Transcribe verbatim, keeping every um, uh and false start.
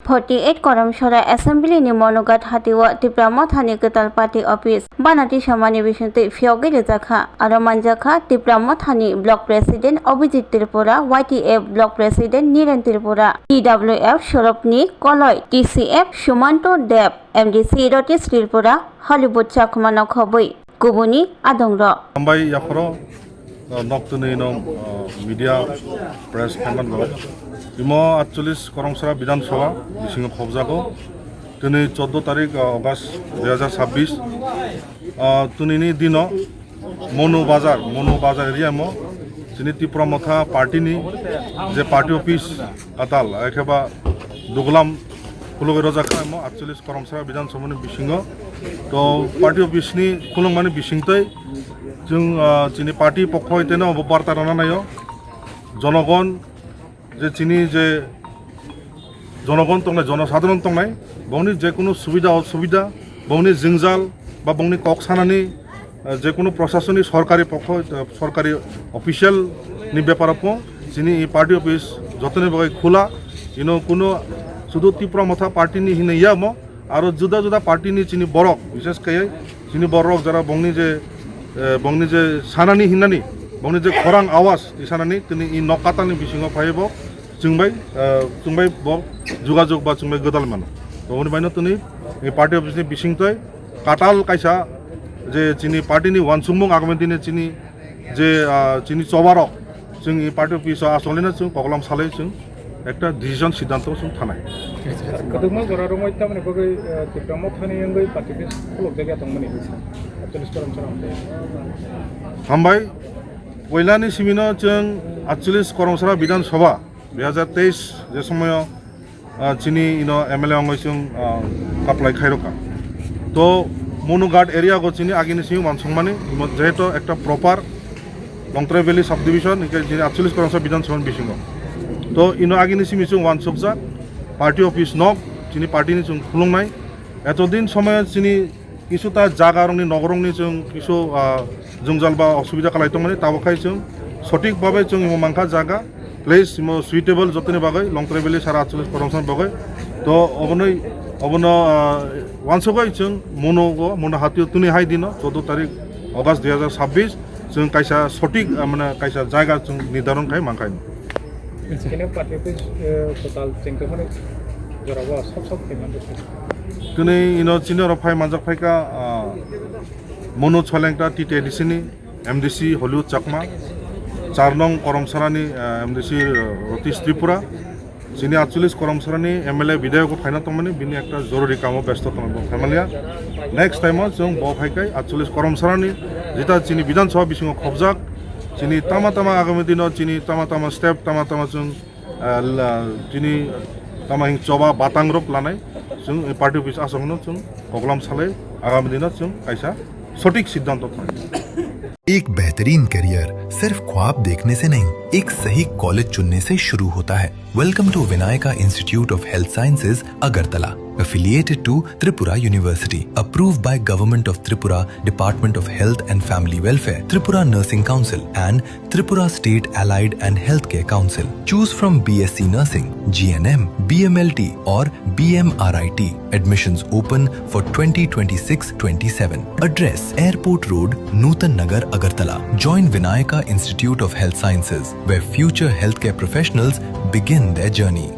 forty eight Koromsora Assembly ni Monughat hatio Tipra Mothani kwtal party office banati samani bisingtwi phiyogwi rijakha. Aro manjakha Tipra Mothani Block President Abhijit Tripura, Y T F Block President Niren Tripura, T W F Sorobni Koloi, T C F Sumanto Deb, M D C Rotis Tripura, Hollywood Chakma no khobwi. Kubuni adongrok. Hambai yaphoro, uh, nok twnwi no, uh, media press khaimani bagwi. Imo atchollish Koromsora Bidhan Sabha bisingo khobjago. Twnwi chordo tarik, uh, August dui hazar sabbish. Uh, twnini dino Monu Bazar, Monu Bazar area mo chini Tipra Motha party ni je party office katal, ekheba dugulam khulugwi rojak kha mo atchollish Koromsora Bidhan Sabha ni bisingo. To party office ni khulungmani bisingtwi chwng, ah, chini party pokho teno obo barta rwna naio. Jonogon je chini je jonogon tongnai, jonosadharon tongnai, bongni je kunu subida osubida, bongni jwngjal ba bongni kok sanani, eh, je kunu proshasoni sorkari pokho, eh, sorkari official ni beparo po chini party office jotoni bagwi khula, ino kunu sudu Tipra Motha party ni hinwi ya mo, aro juda juda party ni chini borok, bishes kaiye chini borok jara bongni je, eh, bongni je sanani hinani, bongni je khorang awas ti sanani tini i nok katalni bisingo phaibo chwngbai, eh, chwngbai bo jugajog ba chwngbai gwdal mano. To oboni baino tini i party office ni bisingtwi katal kaisa je chini party ni wansukmung agami dini chini je, ah, chini chobarok chwng i party office o asolino chwng koklam salai chwng ekta decision siddhanto chwng thanai. Kwdwkma jora romwi tamni bagwi, eh, Tipra Mothani wngwi party office khulukjakya tongmani atchollish Koromsora. Hambai, poilani simino chwng atchollish Koromsora Bidhan Sabha dui hazar teis je somoyo ah, chini ino M L A wngwi chwng, ah, kaplai khairokha. To Monughat area go chini agini simi wansukmani, imo jehetu ekta proper Longtrai Valley subdivision, hingke chini atchollish Koromsora Bidhan Sabha ni bisingo. To ino agini simi chwng wansukjak, party office nok, chini party ni chwng khulungnai. Etodin somoyo chini kisu ta jaga rokni, nogorokni chwng kisu, ah, jwngjal ba osubida kalai tongmani, tabok khai chwng sothik babe chwng imo mankha jaga, place imo suitable jotoni bagwi, Longtrai Valley sara atchollish Koromsora bagwi. To obonoi, obono, ah, wansugwi chwng mono go, mono hatio tuni hai dino, chordo tarik August dui hazar sabbish, chwng kaisa sothik, ah, mane kaisa jaga chwng nirdaron khai mankha. Kene party office, eh, kwtal chengtongmani jorao sok sok khaimani. Kwnwi ino chini oro phai manjak phaikha, ah, Monu Cholengta T T A D C ni M D C Hollywood Chakma, char nong Koromsora ni, ah, M D C Rotis Tripura, chini atchollish Koromsora ni M L A bidayok phaina tongmani bini ekta jorori kamo besto tongmani bo phaimaliya. Next time o chwng bo phaikai atchollish Koromsora ni jeta chini Bidhan Sabha bisingo khobjak, chini tama tama agami dino chini tama tama step tama tama chwng ah, la, chini tama hing choba batang rok lanai, chwng party office asongno chwng koklam salai agami dino chwng kaisa sothik siddhanto thanai. एक बेहतरीन करियर सिर्फ ख्वाब देखने से नहीं, एक सही कॉलेज चुनने से शुरू होता है। Welcome to Vinayaka Institute of Health Sciences, Agartala, affiliated to Tripura University, approved by Government of Tripura, Department of Health and Family Welfare, Tripura Nursing Council and Tripura State Allied and Healthcare Council. Choose from B S C Nursing, G N M, B M L T or B M R I T. Admissions open for twenty twenty-six twenty-seven. Address: Airport Road, Nutan Nagar, Agartala. Join Vinayaka Institute of Health Sciences, where future healthcare professionals begin their journey.